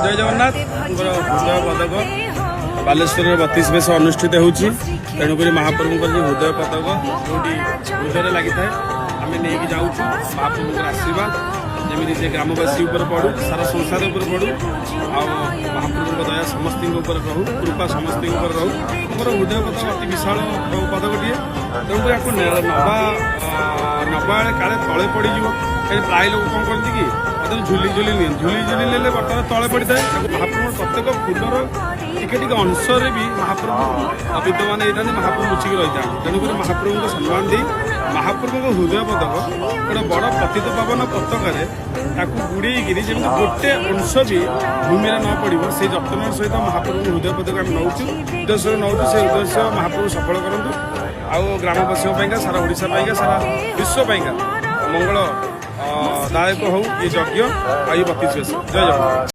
ଜୟ ଜଗନ୍ନାଥଙ୍କର ହୃଦୟ ପଦକ ବାଲେଶ୍ୱରରେ 32 ବେଶ ଅନୁଷ୍ଠିତ ହେଉଛି। ତେଣୁକରି ମହାପ୍ରଭୁଙ୍କର ଯେଉଁ ହୃଦୟ ପଦକ, ଯେଉଁଠି ହୃଦୟରେ ଲାଗିଥାଏ, ଆମେ ନେଇକି ଯାଉଛୁ। ମହାପ୍ରଭୁଙ୍କର ଆଶୀର୍ବାଦ ଯେମିତି ସେ ଗ୍ରାମବାସୀ ଉପରେ ପଡ଼ୁ, ସାରା ସଂସାର ଉପରେ ପଡ଼ୁ ଆଉ ମହାପ୍ରଭୁଙ୍କ ଦୟା ସମସ୍ତଙ୍କ ଉପରେ ରହୁ, କୃପା ସମସ୍ତଙ୍କ ଉପରେ ରହୁ। ଆମର ହୃଦୟ ପଦକ ଅତି ବିଶାଳ ପଦକଟିଏ। ତେଣୁକରି ଆକୁ ନବା ନବା ବେଳେ କାଳେ ତଳେ ପଡ଼ିଯିବ। କାହିଁକି ପ୍ରାୟ ଲୋକ କ'ଣ କରନ୍ତି କି, ବର୍ତ୍ତମାନ ଝୁଲି ଝୁଲି ନିଅନ୍ତି। ଝୁଲି ଝୁଲି ନେଲେ ବର୍ତ୍ତମାନ ତଳେ ପଡ଼ିଥାଏ। ତାକୁ ମହାପ୍ରଭୁଙ୍କ ପ୍ରତ୍ୟେକ ଫୁଲର ଟିକେ ଟିକେ ଅଂଶରେ ବି ମହାପ୍ରଭୁ ବିଦ୍ୟମାନ ହେଇଥାନ୍ତି, ମହାପ୍ରଭୁ ଲୁଚିକି ରହିଥାନ୍ତି। ତେଣୁକରି ମହାପ୍ରଭୁଙ୍କ ସମ୍ମାନ ଦେଇ ମହାପ୍ରଭୁଙ୍କ ହୃଦୟ ପଦକ ଗୋଟେ ବଡ଼ ପତିତ ପାବନ ପତାକାରେ ତାକୁ ଗୁଡ଼େଇକିରି ଯେମିତି ଗୋଟେ ଅଂଶ ବି ଭୂମିରେ ନ ପଡ଼ିବ, ସେଇ ଯତ୍ନର ସହିତ ମହାପ୍ରଭୁଙ୍କ ହୃଦୟ ପଦକ ଆମେ ନେଉଛୁ, ଉଦ୍ଦେଶ୍ୟରେ ନେଉଛୁ। ସେ ଉଦ୍ଦେଶ୍ୟ ମହାପ୍ରଭୁ ସଫଳ କରନ୍ତୁ ଆଉ ଗ୍ରାମବାସୀଙ୍କ ପାଇଁକା, ସାରା ଓଡ଼ିଶା ପାଇଁକା, ସାରା ବିଶ୍ୱ ପାଇଁକା ମଙ୍ଗଳ ଦାୟକ ହଉ ଏ ଯଜ୍ଞ ଆଉ ଏ 32 ବେଶ। ଜୟ ଜଗନ୍ନାଥ।